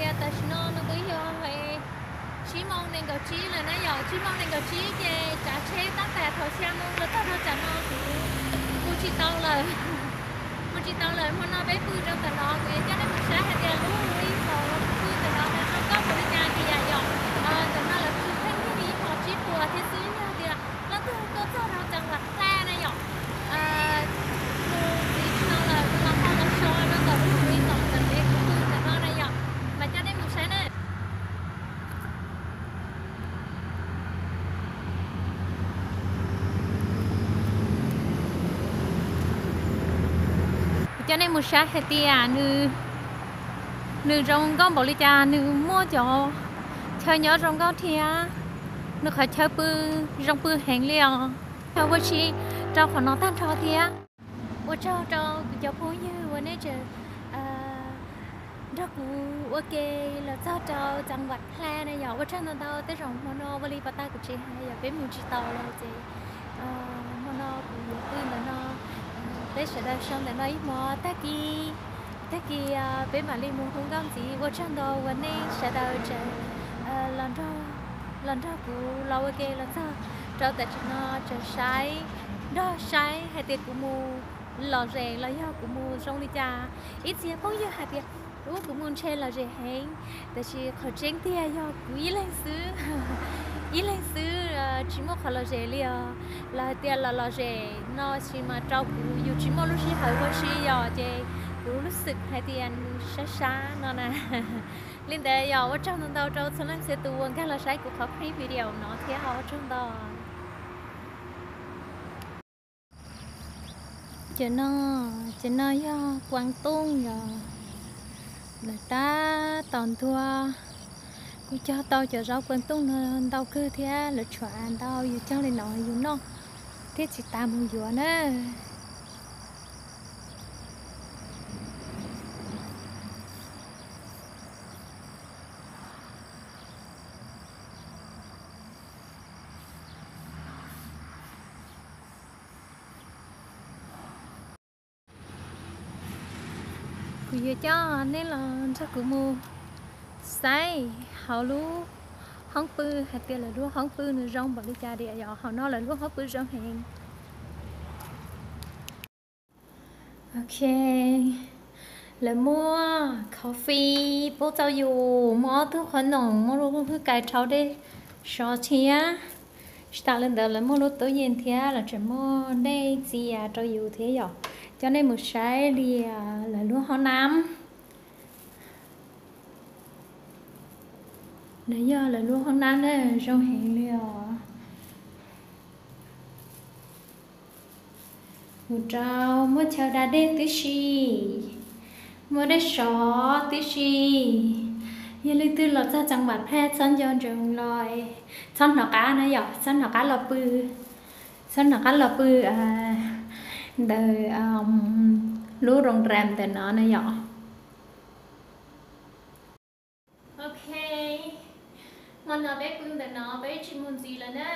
Tam sim no nws twb yog tsib moos nees nkaum tsib lawm na yom, tsib moos nees nkaum tsib ces tsav tsheb tab tas thaum xya moos los txog rau tsam no kuv mus tsis tau lawm. Mus tsis tau lawm, hmo no peb pw rau ntawm no, kuv yuav coj nej mus saib hais tias lub ib hmos pw ntawm no nws zoo nkauj npaum li cas tiag yom. Ntawm no lawv pw pheej yig ib hmos tsib puas thiab xwb, yog tias leej twg tuaj txog rau tseem Vam Phaj na yom, mus tsis tau lawm los ho los so rau ntawm lub resort ntawm peb pw ntawm no na yom, mas coj nej mus saib na. Coj nej mus saib hais tias nws zoo nkauj npaum li cas, nws muaj cov chaw nyob zoo nkauj thiab, nws qhov chaw pw zoo pw heev li os. Chaw ua si rau qhov no tag nrho thiab. Ua tsaug rau kuv cov phooj ywg uas nej tseem nrog kuv ua ke los txog rau tseem Vam Phaj na yom. Ua tsaug ntau ntau, tej zaum hmo no ua li pas tas kuv tsis hais yom, peb mus tsis tau lawm ces hmo no kuv yuav pw ntawm no, peb sawv daws so ntawm no ib hmos, tag kis, tag kis peb mam li mus hu nkauj ntxiv. Ua tsaug ntau uas nej sawv daws tseem los nrog kuv los ua ke los txog rau tam sim no, tseem saib, nrog saib hais tias kuv mus lom zem los yog kuv mus zoo li cas. Ib txhia phooj ywg hais tias, ub, kuv mus ntshe lom zem heev, tiam sis qhov tseeb tiag yog kuv ib leeg xwb, ib leeg xwb, tsis muaj qhov lom zem li os. Lawv hais tias los lom zem no tsis mas rau kuv, yus tsis muaj lub sij hawm ua si yom, ces kuv lub xwm hais tias nws sab sab no na. Li ntawd yog ua tsaug ntau ntau rau txhua leej txhua tus uas nkag los saib kuv qhov clip video no thiab, ua tsaug ntau. Cov no, cov no yog kuas tooj yom, lawv tab tom ntuag. Kuv cog tau cov zaub kuas tooj no ntau kawg thiab, lawv tshuav av ntau, yus cog li no yus noj thiaj tsis tas mus yuav na. Kuv yuav coj nej los nrog kuv mus saib hauv lub hoob pw hais tias lawv lub hoob pw nws zoo npaum li cas diam yom. Hauv no lawv lub hoob pw zoo heev. Ok, lawv muaj coffee pub rau yus, muaj ob tug qhov noom, muaj lub hwj kais rhaub dej sov thiab. Tsis tas li ntawd lawv muaj lub tub yees thiab, lawv tseem muaj dej txias rau yus thiab yom. Coj nej mus saib li lawv lub hoob nab. Nws yog lawv lub hoob nab na, zoo heev li os. Mus rau muaj chaw da dej tib si, muaj dej sov tib si. Yog leej twg los txog tseem Vam Phaj txhob nco ntsoov los, txhob hnov qab na yom, txhob hnov qab los pw, txhob hnov qab los pw ntawm lub roos ram ntawm no na yom. Ok, hmo no peb pw ntawm no peb tsis mus ntxiv lawm na.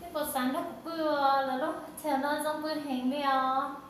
Nej puas xav nrog kuv pw? Lawv lub chaw no zoo pw heev li os.